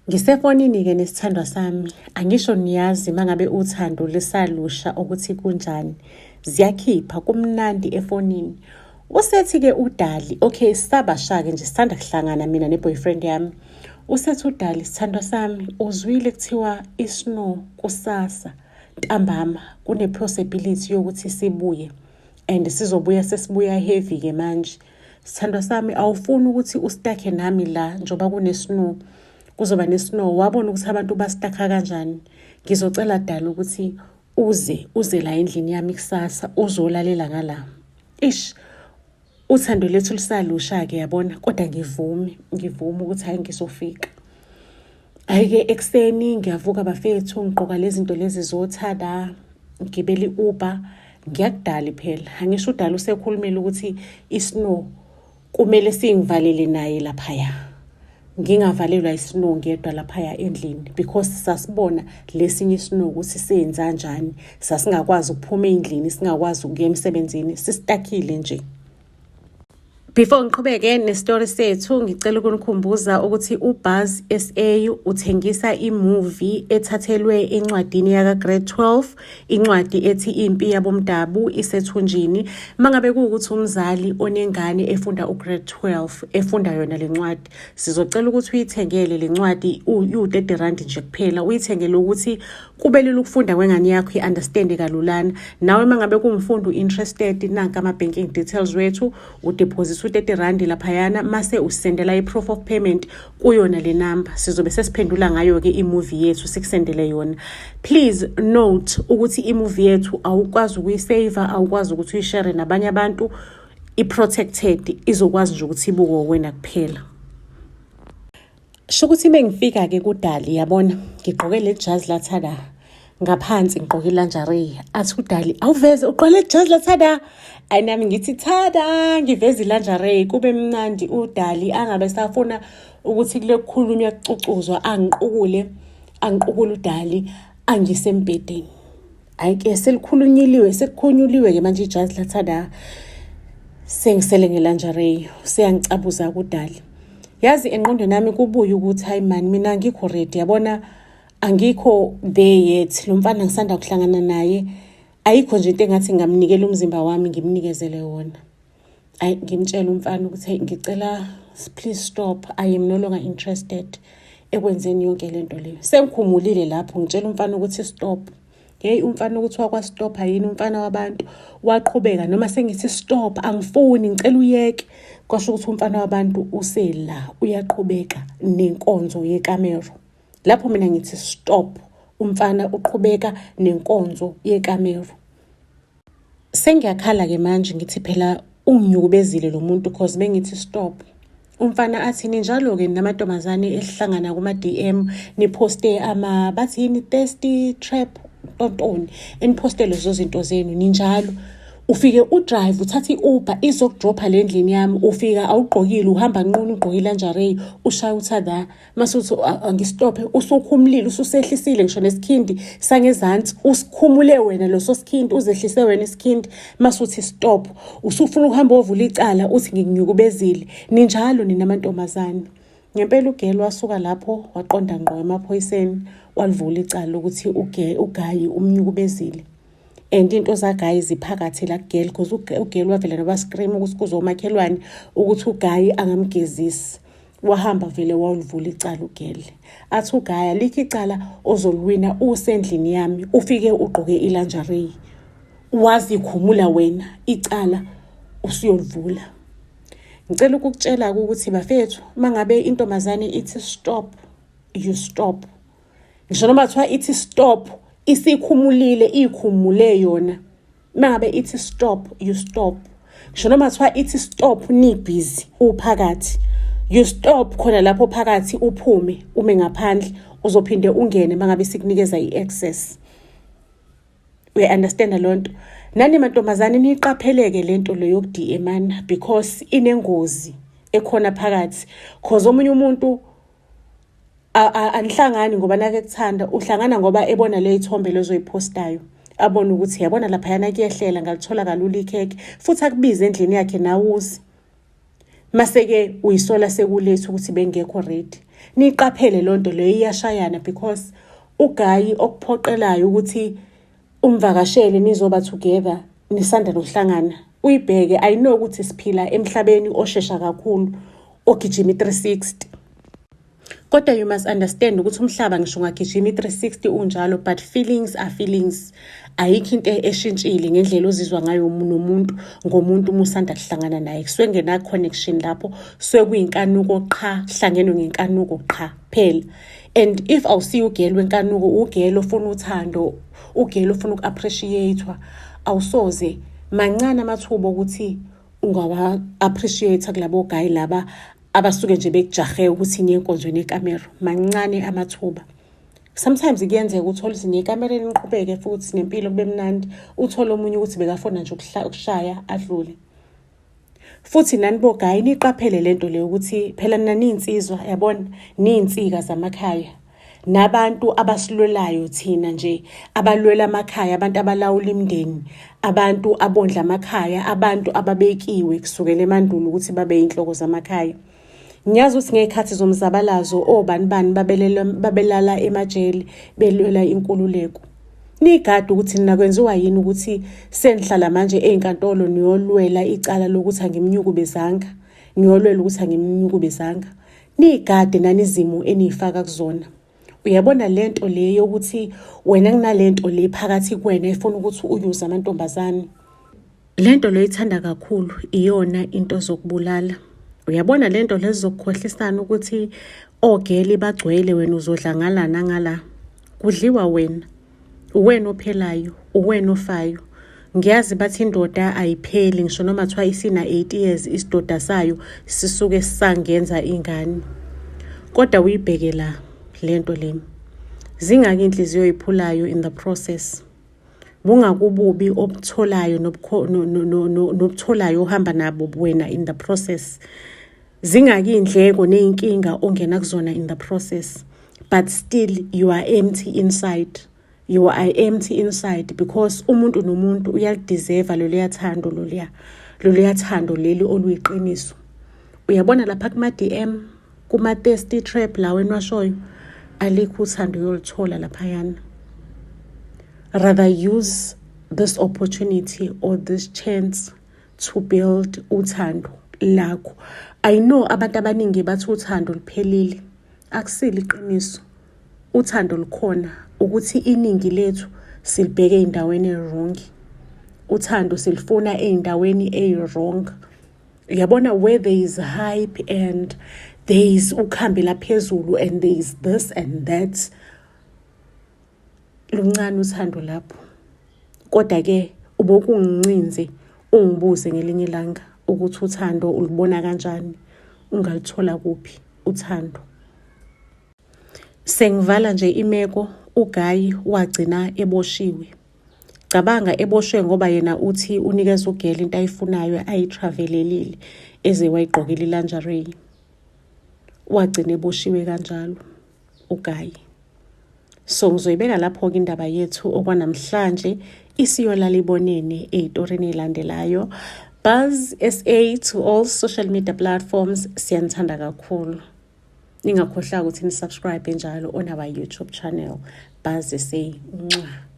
Ngisefonini-ke nesithandwa sami, angisho niyazi mangabe uthando lisalusha ukuthi kunjani. Ziyakhipha, kumnandi efonini. Usethi-ke uDali, okay sisabasha-ke nje sisanda kuhlangana mina ne-boyfriend yami. Usethi uDali, sithandwa sami, uzwile kuthiwa i-snow kusasa ntambama kune-possibility yokuthi sibuye and sizobuya sesibuya heavy-ke manje. Sithandwa sami awufuni ukuthi ustakhe nami la njengoba kune-snow, kuzoba ne-snow. Wabona ukuthi abantu bastakha kanjani. Ngizocela dala ukuthi uze uze la endlini yami kusasa uzolalela ngala. Ish, uthando lethu lisalusha-ke yabona, kodwa ngivume ngivume ukuthi hhayi ngizofika. Hhayi-ke ekuseni ngiyavuka bafethu, ngigqoka lezi zinto lezi zothada, ngigibela i-Uber, ngiyakudali phela. Angisho udali usekhulumile ukuthi i-snow kumele singivalele naye laphaya. Ngingavalelwa i-snow ngedwa laphaya endlini because sasibona lesinye i-snow ukuthi senza njani. Sasingakwazi ukuphuma endlini, singakwazi ukuya emsebenzini, sistakile nje. Before ngiqhubeke nestori sethu, ngicela ukunikhumbuza ukuthi uBuzz SA uthengisa imovie ethathelwe encwadini yaka Grade 12, incwadi ethi Impi Yabomdabu Isethunjini. Mangabe kuwukuthi umzali onengane efunda uGrade 12 efunda yona le ncwadi, sizocela ukuthi uyithengele le ncwadi iwu-30 rand nje kuphela, uyithengele ukuthi kube lula ukufunda kwengane yakho, i-understande kalulana. Nawe mangabe kuwumfundi u-interested, nanka ama-banking details wethu, udephozitha u-30 rand laphayana mase usendela i-proof of payment kuyona le number, sizobe sesiphendula ngayo-ke imovie yethu sikusendele yona. Please note ukuthi imovie yethu awukwazi ukuyisave, awukwazi ukuthi uyishare nabanye abantu, i-protected, izokwazi nje ukuthi ibukwe wena kuphela. Sho ukuthi mengifika-ke kuDali, yabona ngigqoke le jazi lathada, ngaphansi ngigqoke ilingerie. Athi uDali, awuveze ugqoke le jazi lathada. Ayi nami ngithi thada, ngiveze ilingerie, kube mnandi. UDali angabe safuna ukuthi kule kukhulunywa kucucuzwa, angiqukule angiqukule uDali angise embhedeni. Hhayi-ke selikhulunyiliwe, sekukhulunyuliwe-ke manje ijazi lathada, sengisele ngelingerie, useyangicabuza kudali. Yazi engqondweni yami kubuye ukuthi hayi mani, mina angikho ready, yabona angikho there yet. Lo mfana ngisanda kuhlangana naye, ayikho nje into engathi ngingamnikela umzimba wami ngimnikezele wona. Ayi ngimtshela umfana ukuthi hey, ngicela please stop, I am no longer interested ekwenzeni yonke lento leyo. Sengikhumulile lapho, ngitshela umfana ukuthi stop. Hey umfana ukuthi wakwastopha yini umfana wabantu, waqhubeka noma sengithi stop, angifuni, ngicela uyeke. Kwasho ukuthi umfana wabantu usela uyaqhubeka nenkonzo yekamero. Lapho mina ngithi stop, umfana uqhubeka nenkonzo yekamero. Sengiyakhala-ke manje ngithi phela unginyukubezile lo muntu cause bengithi stop. Umfana athi ninjalo-ke namantombazane esihlangana kuma-DM niphoste ama bathi yini thirsty trap tontoni, eniphoste lezo zinto zenu ninjalo. Ufike udrive uthathe i-Uber izokudropha le ndlini yami, ufika awugqokile, uhamba nqunu ugqoke ilingerie, ushaya uthada mase uthi angistophe, usukhumulile, ususehlisile ngisho nesikhindi sangezansi, usikhumule wena leso sikhindi, uzehlise wena isikhindi, mase uthi stop, usufuna ukuhamba ovula icala uthi ngikunyukubezile. Ninjalo nina mantombazane. Ngempela ugel wasuka lapho waqonda ngqo emaphoyiseni, walivula icala ukuthi ugayi umnyukubezile. And into zagayi ziphakathi la kugel, because ugel wavela noba scream ukuthi kuzomakhelwane ukuthi ugayi angamgezisi. Wahamba vele wawulivula icala ugele. Athi ugaya likho icala ozoliwina usendlini yami, ufike ugqoke ilingerie, wazikhumula wena, icala usuyolivula. Ngicela ukukutshela-ke ukuthi bafethu, mangabe intombazane ithi stop, you stop. Ngisho noma kuthiwa ithi stop isikhumulile, ikhumule yona. Mangabe ithi stop, you stop. Ngisho noma kuthiwa ithi stop nibhizi uphakathi, you stop khona lapho phakathi, uphume ume ngaphandle, uzophinde ungene mangabe sikunikeza i-access. Uya-understanda leyo nto? Nani mantombazane niyiqapheleke le nto le yoku-DM-ana because inengozi ekhona phakathi. Cause omunye umuntu anihlangani ngoba nake kuthanda, uhlangana ngoba ebona le ithombe lezo oyiphostayo, abone ukuthi yabona laphayana kuyehlela, ngalithola kalula ikhekhe, futhi akubize endlini yakhe nawe uze. Mase-ke uyisola sekuletha ukuthi bengekho ready. Niqaphele loo nto leyo iyashayana because ugayi okuphoqelayo ukuthi umvakashele nizoba together nisanda nokuhlangana uyibheke. I know ukuthi siphila emhlabeni oshesha kakhulu ogijima i-360, kodwa you must understand ukuthi umhlaba ngisho ungagijima i-360 unjalo, but feelings are feelings. Ayikho into eshintshile ngendlela ozizwa ngayo nomuntu ngomuntu uma usanda kuhlangana naye. Kusuke kungena-connection lapho, kusuke kuyinkanuko qha, kuhlangenwe ngenkanuko qha phela. And if awusiyo ugirl wenkanuko, ugirl ofuna uthando, ugirl ofuna uku-appreciate-wa, awusoze, mancane amathuba okuthi ungawa-appreciate kulabo guy laba abasuke nje bekujahe ukuthi niye enkonzweni yekamero. Mancane amathuba. Sometimes kuyenzeka uthole ukuthi niye ekamereni, niqhubeke futhi nempilo, kube mnandi, uthole omunye ukuthi bekafuna nje ukushaya adlule. Futhi nani boguy, niqaphele lento leyo ukuthi phela nina niyinsizwa, yabona, niyinsika zamakhaya nabantu abasilwelayo thina nje, abalwela amakhaya, abantu abalawula imindeni, abantu abondla amakhaya, abantu ababekiwe kusukela emandulo ukuthi babe yinhloko zamakhaya. Ngiyazi ukuthi ngey'khathi zomzabalazo obani bani babelala emajele belwela inkululeko. Nigade ukuthi nina kwenziwa yini ukuthi senihlala manje ey'nkantolo niyolwela icala lokuthi angimnyukubezanga, niyolwela ukuthi angimnyukubezanga. Niyigade nani izimo eniyifaka kuzona. Uyabona lento le yokuthi wena kunalento le phakathi kuwena efuna ukuthi uyuze amantombazane, lento le ithanda kakhulu iyona into zokubulala. Uyabona lento lezi zokukhohlisana ukuthi ogirl bagcwele, wena uzodla ngala nangala, kudliwa wena, uwena ophelayo, uwena ofayo. Ngiyazi bathi indoda ayipheli, ngisho noma kuthiwa isina 80 years isidoda sayo sisuke sangenza ingane, kodwa uyibheke la lento le, zingaki inhliziyo iphulayo in the process, bungakububi obutholayo nobutholayo uhamba nabo wena in the process, zingaki iy'ndleko ney'nkinga ongena kuzona in the process, but still you are empty inside. You are empty inside because umuntu nomuntu uyalideserva loluya thando, loluya thando leli oluyiqiniso. Uyabona lapha kuma-DM, kuma-thirsty trap lawo eniwashoyo, alikho uthando uyolithola laphayana. Rather use this opportunity or this chance to build uthando lakho. I know abantu abaningi bathi uthando luphelile. Akusilo iqiniso, uthando lukhona, ukuthi iningi lethu silibheke ey'ndaweni ey'wrong. Uthando silifuna ey'ndaweni ey'wrong. Uyabona, where there is hype and there is ukuhambela phezulu and there is this and that, luncane uthando lapho. Kodwa-ke ubokungincinze ungibuze ngelinye ilanga ukuthi uthando ulubona kanjani, ungalithola kuphi uthando. Sengivala nje imeko, uguy wagcina eboshiwe. Cabanga, eboshwe ngoba yena uthi unikeza ugirl into ayifunayo ayitravelelile, eze wayigqokela ilingerie. Wagcina eboshiwe kanjalo uguy. So ngizoyibeka lapho-ke indaba yethu okwanamhlanje, isiyolala ibonene ey'torini ey'landelayo. Buzz SA to all social media platforms, siyanithanda kakhulu. Ningakhohlwa ukuthi ni-subscribe njalo on our YouTube channel, Buzz SA. Mwah.